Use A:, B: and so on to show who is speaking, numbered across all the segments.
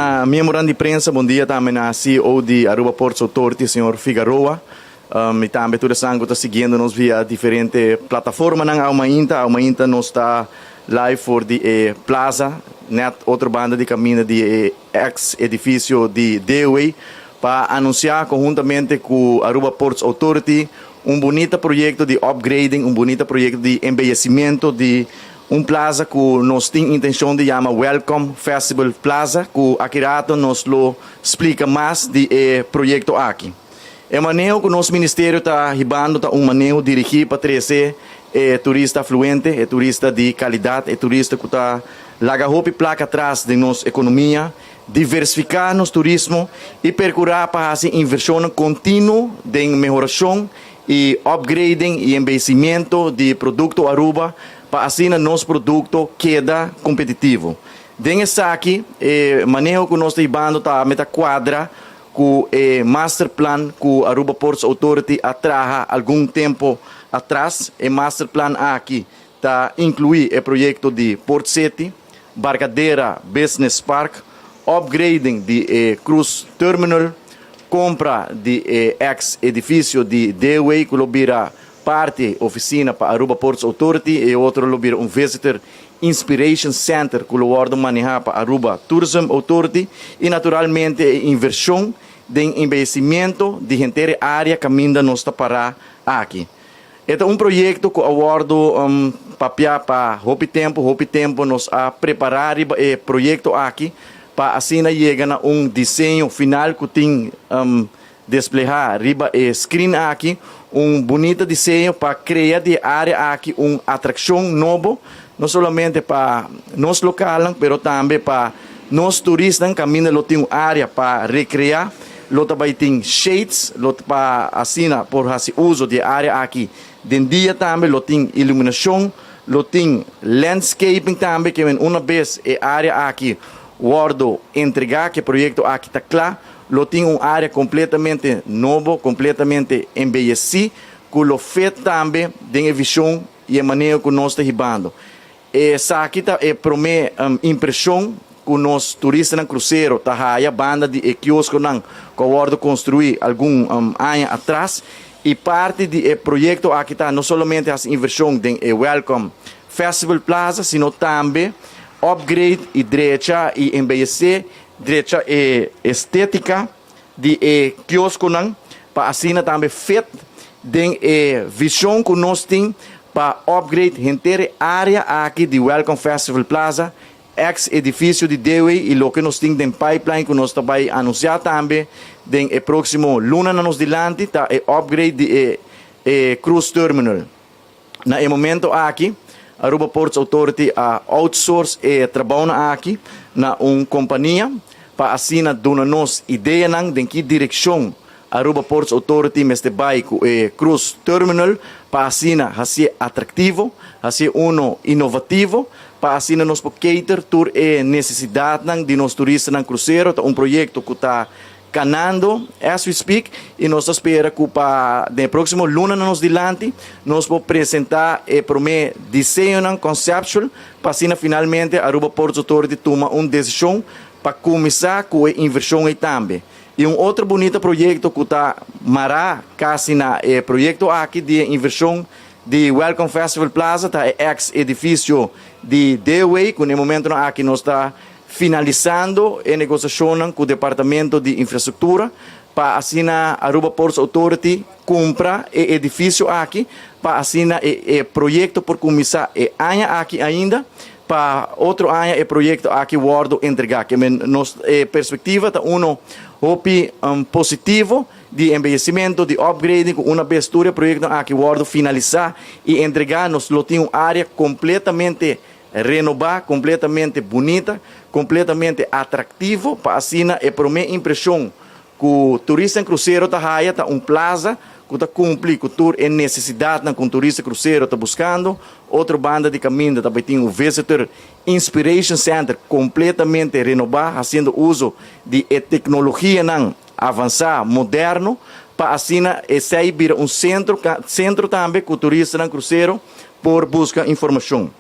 A: na miembronan di prensa, bon dia tambe na CEO di Aruba Ports Authority, señor Figaroa. Y tambe tur esnan cu ta siguiendo nos via diferente plataformanan awe mainta. Awe mainta nos ta live for di e plaza, net otro banda di caminda di e ex edificio di DOA, pa anuncia conhuntamente cu Aruba Ports Authority un bunita proyecto di upgrading, un bunita proyecto di embellecimento di un plaza cu nos tin intencion di yama Welcome Festival Plaza, cu aki rato nos lo splica mas di e proyecto aki. E maneho cu nos ministerio ta hibando ta un maneho dirigi pa trece e turista afluente, e turista di calidad, e turista cu ta laga hopi placa atras den nos economia, diversifica nos turismo y percura pa haci inversionnan continuo den mehoracion y upgrading y embellecimiento di producto Aruba pa asina nos producto keda competitivo. Den esaki, e maneho cu nos ta hibando ta meta cuadra cu e master plan cu Aruba Ports Authority a traha algun tempo atras. E master plan aki ta inclui e proyecto di Port City, Barcadera Business Park, upgrading di e Cruise Terminal, compra di e ex edificio di DOA cu lo bira parti oficina pa Aruba Ports Authority y otro lo bira un Visitor Inspiration Center cu lo wordo maneha pa Aruba Tourism Authority y naturalmente e inversion den embellecimento di henter area caminda nos ta para aki. E ta un proyecto cu a wordo papia pa hopi tempo nos a prepara e proyecto aki pa asina yega na un diseño final cu tin desplega riba e screen aki, un bunita diseño pa crea di area aki un atraccion nobo, no solamente pa nos local, pero tambe pa nos turistanan, caminda lo tin un area pa recrea, lo tambe tin shades, lo pa asina por haci uso di area aki. Den dia tambe lo tin iluminacion, lo tin landscaping tambe, cu un biaha e area aki wordo entrega, cu e proyecto aki ta cla, lo tin un area completamente nobo, completamente embeyeci, cu lo fit tambe den vision y e manera cu nos ta hibando. Esaki ta e prome impresion cu nos turistanan crucero ta haya banda di e kioskonan cu a wordo construi algun aña atras y parti di e proyecto aki ta no solamente e inversion den e Welcome Festival Plaza, sino tambe upgrade y drecha y embeyece, drecha e estetica di e kioskonan pa asina tambe fit den e vision cu nos tin pa upgrade henter area aki di Welcome Festival Plaza, ex edificio di DOA, y loke nos tin den pipeline cu nos tambe a anuncia tambe den e proximo luna na nos dilanti ta e upgrade di e Cruise Terminal. Na e momento aki, Aruba Ports Authority a outsource e trabou aki na un compania pa asina duna nos ideanan den ki direccion Aruba Ports Authority mester bay cu e Cruise Terminal pa asina haci atractivo, haci uno inovativo, pa asina nos por cater tur e necesidad di nos turistanan crucero. Ta un proyecto cu ta canando as we speak y nos ta spera cu pa e proximo luna nos dilanti nos por presenta e prome diseño conceptual pa asina finalmente Aruba Ports Authority tuma un decision pa cuminsa cu e inversion ey tambe. Y un otro bunita proyecto cu ta mara casi na e proyecto aki di inversion di Welcome Festival Plaza ta e ex edificio di DOA, cu na e momento aki nos ta finalisando e negociacion cu e Departamento di Infrastructura pa asina Aruba Ports Authority cumpra e edificio aki pa asina e proyecto por cuminsa e aña aki ainda, pa otro aña e proyecto aki wordo entrega. Kiermen nos perspectiva ta uno hopi positivo di embellecimento, di upgrading, cu un biaha e proyecto aki wordo finalisa y entrega, nos lo tin un area completamente renoba, completamente bunita, completamente atractivo, pa asina e prome impresion cu turista crucero ta haya ta un plaza cu ta cumpli cu tur e necesidad cu turista crucero ta buscando. Otro banda di caminda tambe tin un Visitor Inspiration Center completamente renoba, haciendo uso di tecnologia avansa, moderno, pa asina esey bira un centro tambe cu turistanan crucero por busca informacion.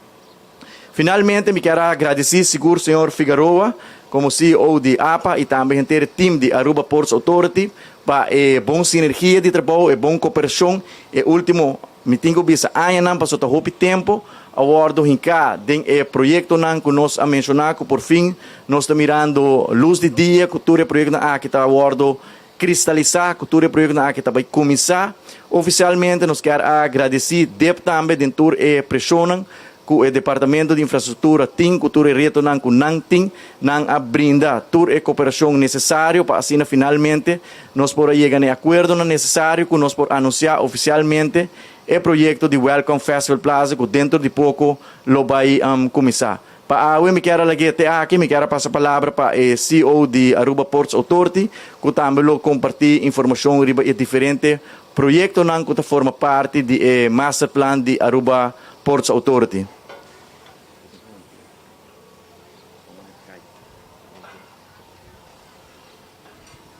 A: Finalmente mi kier a gradisí sigur señor Figaroa komo CEO di apa i tambe henter e team di Aruba Ports Authority pa e bon sinergia di trabou, e bon koperashon e último mi tin ku bisa añanan pasobra ta hopi tempu a wòrdu hinká den e proyektonan ku nos a menshoná ku por fin nos ta mirando lus di dia ku tur e proyektonan aki ta wòrdu kristalisá ku tur e proyektonan aki ta bai kuminsá. Ofisialmente nos kier a gradisí dep tambe den tur e preshonnan ku e Departamento di Infrastruktura tin, ku tur e retonan ku nan tin, nan a brinda tur e koperashon nesesario pa asina finalmente nos por a yega na e akuerdonan nesesario ku nos por anunsiá ofisialmente e proyekto di Welcome Festival Plaza ku dentro di poko lo bai kuminsá. Pa awe mi kier a lag'é te aki, mi kier a pasa palabra pa e CEO di Aruba Ports Authority ku tambe lo kompartí informashon riba e diferente proyektonan ku ta forma parti di e masterplan di Aruba Ports Authority.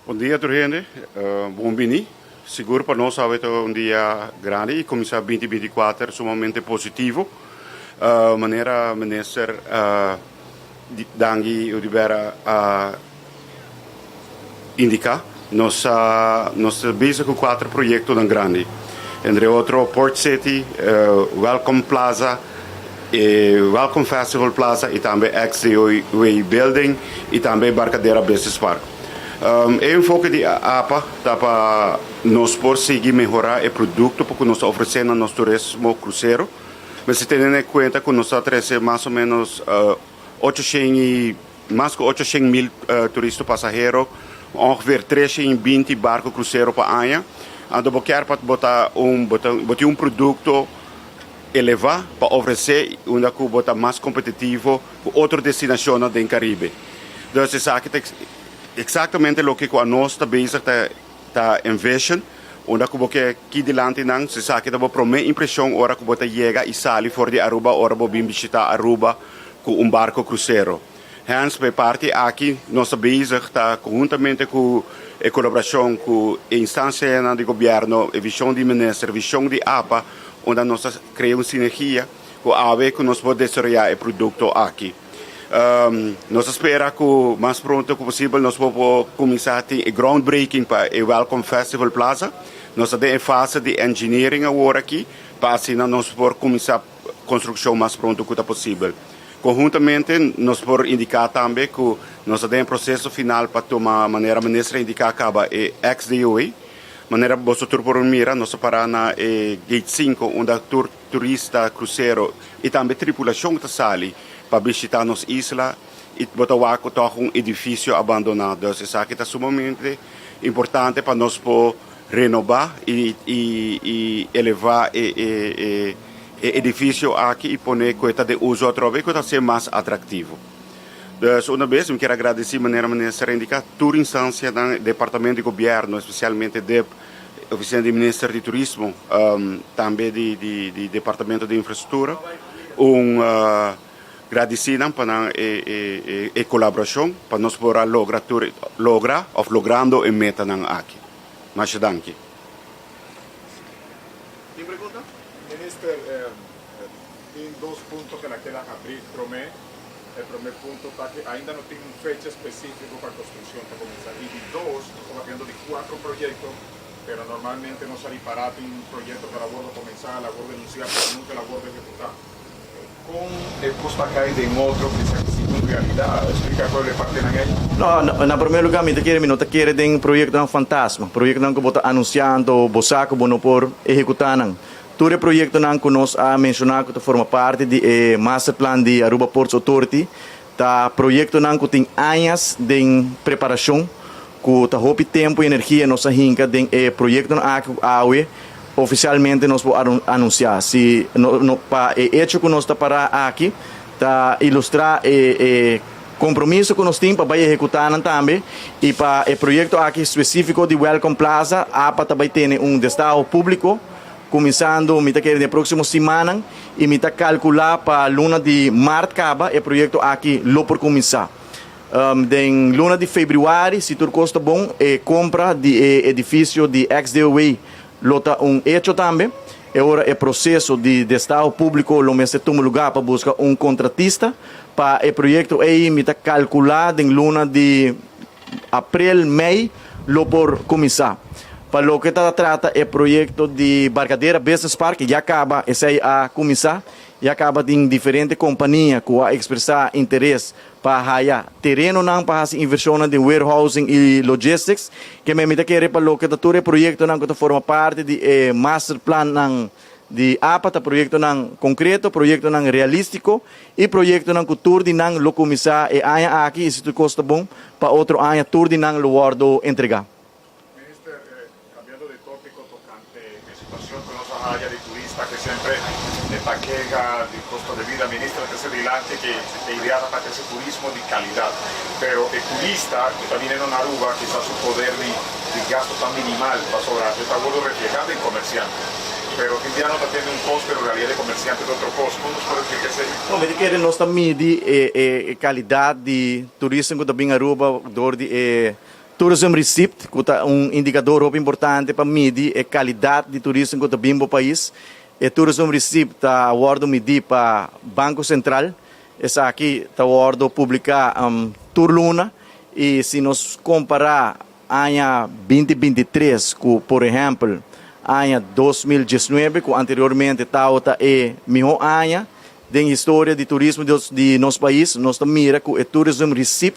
B: Bon dia tur hende, bon bini. Sigur pa nos awe ta un dia grandi y cuminsa 2024 sumamente positivo. Manera Minister Dangui Oduber a indica, nos a nos ta bezig cu cuater proyectonan grandi, entre otro Port City, Welcome Plaza, e Welcome Festival Plaza y tambe XDOW Building y tambe Barcadera Business Park. E enfoke di apa ta pa nos por sigui mehora e producto pa cu nos ta ofrece na nos turismo crucero. Mester tene na cuenta cu nos ta trece mas o menos 800 y mas cu 800 mil turista pasahero, ongeveer 320 barco crucero pa aña. Anto bo kier pa bo ta un bo tin un producto elevá pa ofresé unda ku bo ta mas kompetitivo ku otro destinashonnan den Karibe. Dus esaki ta eksaktamente loke ku anos ta bezig ta ta envision, unda ku bo ke ki dilanti nan. So esaki ta bo promé impreshon ora ku bo ta yega i sali for di Aruba ora bo bin bishitá Aruba ku un barko krusero. Hens pa e parti aki nos ta bezig ta konhuntamente ku e kolaborashon ku e instansianan di gobièrnu, e vishon di minister, vishon di apa, unda nos ta krea un sinergia ku awe ku nos por desaroyá e produkto aki. Nos ta spera ku mas pronto ku posibel nos por por kuminsá tin e groundbreaking pa e Welcome Festival Plaza. Nos ta den e fase di engineering awor aki pa asina nos por kuminsá konstrukshon mas pronto ku ta posibel. Konhuntamente nos por indiká tambe ku nos ta den e proseso final pa tuma manera minister a indiká kaba e XDOE. Manera boso tur por mira nos ta pará na e gate sinku unda tur turista, krusero i tambe tripulashon ta sali pa bishitá nos isla i bo ta wak ku tòg un edifisio abandoná. Dus esaki ta sumamente importante pa nos por renobá i i elevá e e e edifisio aki i pone ku e ta den uso atrobe i ku ta ser mas atraktivo. Dus una bes mi kier a gradisí manera minister a indiká tur instansianan, departamento di gobièrnu, espesialmente dep, ofisina di minister di turismo, tambe di di departamento di infrastruktura, un gradisí nan pa nan e e e kolaborashon pa nos por a logra tur logra òf logrando e metanan aki. Masha danki.
A: Tin pregunta?
C: Minister, tin dos punto ke la keda habrí. Promé, e promé punto ta ke ainda no tin un fecha spesífiko pa konstrukshon ta kuminsá. I di dos, nos ta papiando di kuatro proyekto, pero normalmente nos a ripará tin proyekto ku a wordo komensá, a wordo anunsiá, pero nunka a wordo ehekutá. Kon e kos ta kai den otro ku esaki si un realidat? Splika pueblo e partinan ei.
A: No, na promé lugá mi ta kere mi no ta kere den proyektonan fantasma, proyektonan ku bo ta anunsiá anto bo sa ku bo no por ehekutá nan. Tur e proyektonan ku nos a menshoná ku ta forma parti di e masterplan di Aruba Ports Authority ta proyektonan ku tin añas den preparashon, ku ta hopi tempu i energia nos a hinka den e proyektonan aki ku awe ofisialmente nos por anunsiá. Si no pa e echo ku nos ta pará aki ta ilustrá e e kompromiso ku nos tin pa bai ehekutá nan tambe i pa e proyekto aki spesífiko di Welcome Plaza apa ta bai tene un destaho públiko kuminsando mi ta kere den e próksimo simannan i mi ta kalkulá pa luna di mart kaba e proyekto aki lo por kuminsá. Den luna di febrüari, si tur kos ta bon, e kompra di e edifisio di ex-DOW lo ta un echo tambe. E ora e proseso di destaho públiko lo mester tuma lugá pa buska un kontratista pa e proyekto ei. Mi ta kalkulá den luna di aprel, mei lo por kuminsá. Pa loke ta trata e proyekto di Barcadera Business Park ya kaba esei a kuminsá. Ya kaba tin diferente kompania ku a ekspresá interes pa haya terenonan pa hasi invershonnan den warehousing i logistics. Ke men mi ta kere pa loke ta tur e proyektonan ku ta forma parti di e masterplannan di apa ta proyektonan konkreto, proyektonan realístiko i proyektonan ku tur di nan lo kuminsá e aña aki i si tur kos ta bon pa otro aña tur di nan lo wòrdu entregá.
C: Minister, cambiando di topico tocante e situacion cu nos a haya di turista cu semper e ta kega di costo de vida, minister a trece dilanti cu e idea ta pa trece turismo di calidad, pero e turista cu ta bini na Aruba kisas su poder di gasto ta minimal pasobra e ta wordo refleha den comerciante, pero tin dia no ta tende un cos pero realidad e comerciante ta otro cos, con nos por explica esey?
A: No, mi ta kere nos ta midi e calidad di turista cu ta bin Aruba door di e Tourism Receipt, ku ta un indikador hopi importante pa midi e kalidat di turismo ku ta bin bo pais. E Tourism Receipt ta wòrdu midí pa Banko Sentral. Esaki ta wòrdu publiká tur luna i si nos kompará aña 2023 ku por ehèmpel aña 2019 ku anteriormente tabata e mihó aña den historia di turismo di nos pais, nos ta mira ku e Tourism Receipt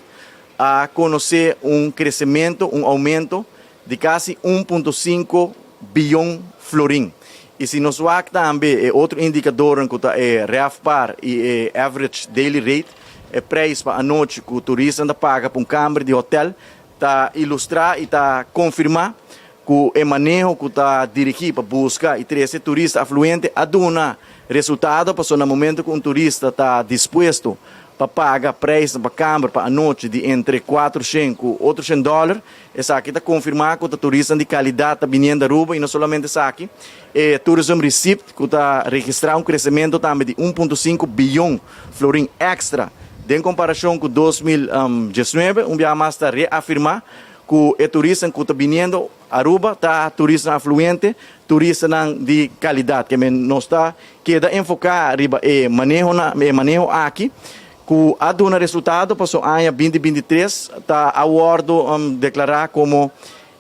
A: a konosé un kresementu, un oumento di kasi 1.5 biyon florin. I si nos wak tambe e otro indikadornan ku ta e RevPAR i e average daily rate, e preis pa anochi ku turistanan ta paga pa un kamber di hotel, ta ilustrá i ta konfirmá ku e maneho ku ta dirigí pa buska i trese turista afluente a duna resultado, pasobra na momento ku un turista ta dispuesto pa paga preisnan pa kamber pa anochi di entre 400 ku 800 dòler, esaki ta konfirmá ku ta turistanan di kalidat ta biniendo Aruba. I no solamente esaki, e tourism receipt ku ta registrá un kresementu tambe di 1.5 biyon florin èkstra den komparashon ku 2019, un biaha mas ta reafirmá ku e turistanan ku ta biniendo Aruba ta turistanan afluente, turistanan di kalidat. Ke men nos ta keda enfoká riba e manehonan, e maneho aki ku a duna resultado paso aña 2023 ta a wòrdu deklará komo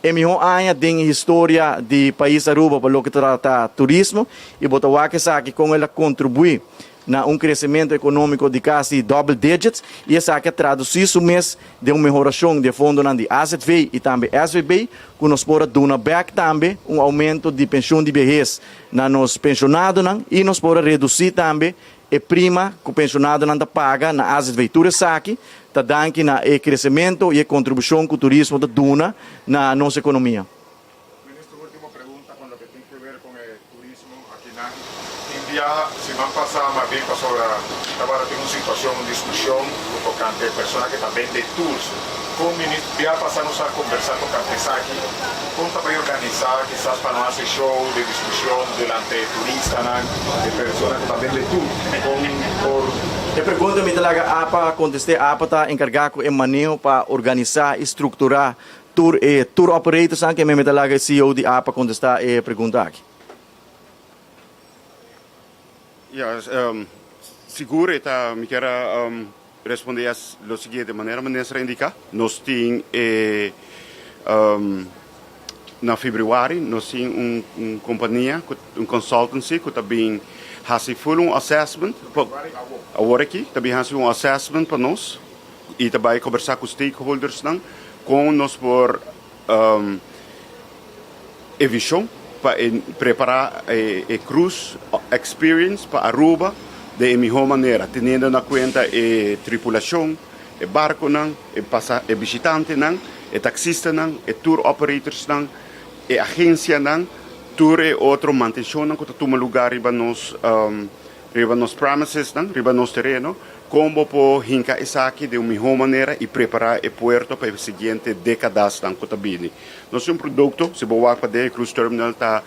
A: e mihó aña den historia di pais Aruba pa loke ta trata turismo i bo ta wak esaki kon el a kontribuí na un kresementu ekonómiko di kasi double digits i esaki a tradusí su mes den un mehorashon di e fondonan di AZV i tambe SVB ku nos por a duna bèk tambe un oumento di penshun di behes na nos penshonadonan i nos por a redusí tambe e prima ku penshonadonan ta paga na AZV. Tur esaki ta danki na e kresementu i e kontribushon ku turismo ta duna na nos ekonomia.
C: Minister, ultimo pregunta con loke tin que ver con e turismo akinan. Tin biaha siman pasa mas bien pasobra tabata tin un situacion, un discusion cu tocante e persona cu ta bende tours. Con minister, biaha pasa nos a conversa tocante esaki, con ta bay organisa kisas pa no haci show di discusion delante e turistanan, e persona cu ta bende tour, con por.
A: E pregunta mi ta laga apa conteste. Apa ta encarga cu e maneho pa organisa y structura tur e tour operators nan, ke mi ta laga e CEO di apa kontestá e pregunta aki.
B: Ya, sigur e ta, mi kier a respondé as lo siguiente manera, minister a indiká. Nos tin e na febrüari nos tin un un kompania ku un consultancy ku ta bin hasi full un assessment pa awor aki ta bin hasi un assessment pa nos i ta bai kombersá ku stakeholdersnan kon nos por e vishon pa e prepará e cruise experience pa Aruba den e mihó manera, teniendo na kuenta e tripulashon, e barkonan, e pasa e bishitantenan, e taksistanan, e tour operatorsnan, e agensianan, tur e otro mantenshonnan ku ta tuma lugá riba nos riba nos premisesnan, riba nos tereno, kon bo por hinka esaki den un mihó manera i prepará e puerto pa e siguiente dékadasnan ku ta bini. Nos tin un produkto, si bo wak paden e cruise terminal ta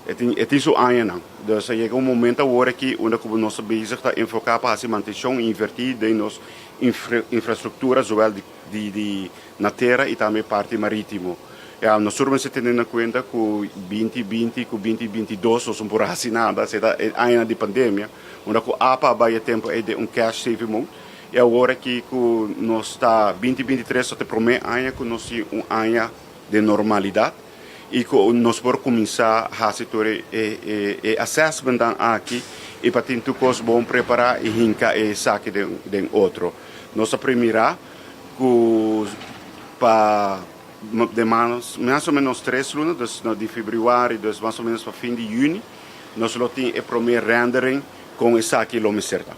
B: e tin e tin su añanan. Dus a yega un momento awor aki unda ku nos ta bezig ta enfoká pa hasi mantenshon i invertí den nos infrastruktura zowel di di na tera i tambe parti marítimo. Nos tur mester tene na kuenta ku 2020 ku 2022 nos no por hasi nada, esei ta e añanan di pandemia, unda ku apa a bai e tempu ei den un cash saving mode. I awor aki ku nos ta 2023 ta e promé aña ku nos tin un aña den normalidat i ku nos por kuminsá hasi tur e assessmentnan aki i pa tin tur kos bon prepará i hinka esaki den otro. Nos ta primirá ku pa den mas o menos tres luna, dus di febrüari, dus mas o menos pa fin di yüni, nos lo tin e promé rendering kon esaki lo mester ta.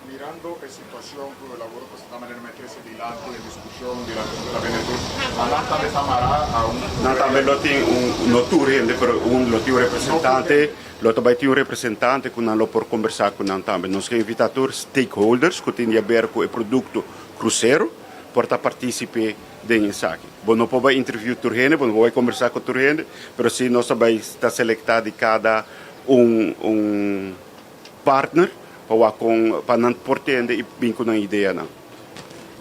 C: Mirando e situacion cu e labor cu ta manera mei trece dilanti e discusion di la cu ta bende tur, ma nan tambe ta mara a un.
B: Nan tambe lo tin un, no tur hende, pero un lo tin un representante, lo ta bay tin un representante cu nan lo por combersa cu nan tambe. Nos ke invita tur stakeholders cu tin di haber cu e producto crucero por ta participe den esaki. Bo no por bay interview tur hende, bo no por bay combersa cu tur hende, pero si nos ta bay ta selecta di cada un un. Partner pa wak kon pa nan por tende i bin ku nan ideanan.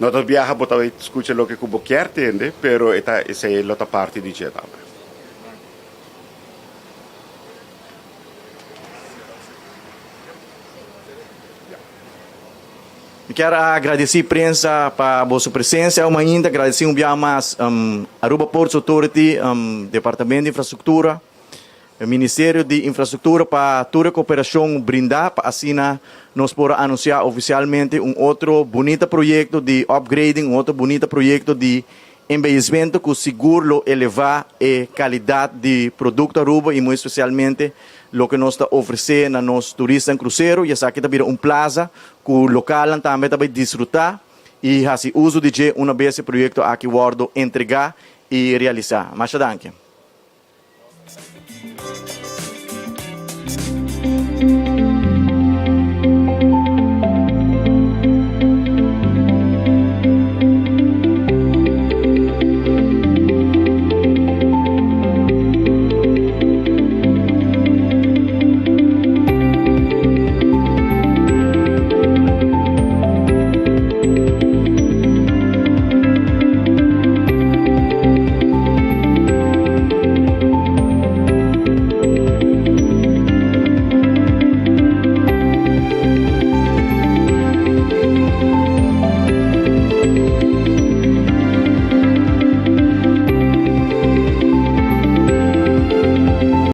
B: No ta biaha bo ta bai skucha loke ku bo kier tende, pero e ta esei lo ta parti di dje tambe.
A: Mi kier a agradeci prensa pa boso presencia awe mainta, agradeci un biaha mas Aruba Ports Authority, Departamento di Infrastructura, E Ministerio di Infrastruktura pa tur e koperashon brindá pa asina nos por a anunsiá ofisialmente un otro bunita proyekto di upgrading, un otro bunita proyekto di embeyesmento ku sigur lo elevá e kalidat di produkto Aruba i muy spesialmente loke nos ta ofresé na nos turistanan krusero i esaki ta bira un plaza ku lokalnan tambe ta bai disfrutá i hasi uso di dje una bes e proyekto aki wòrdu entregá i realisá. Masha danki.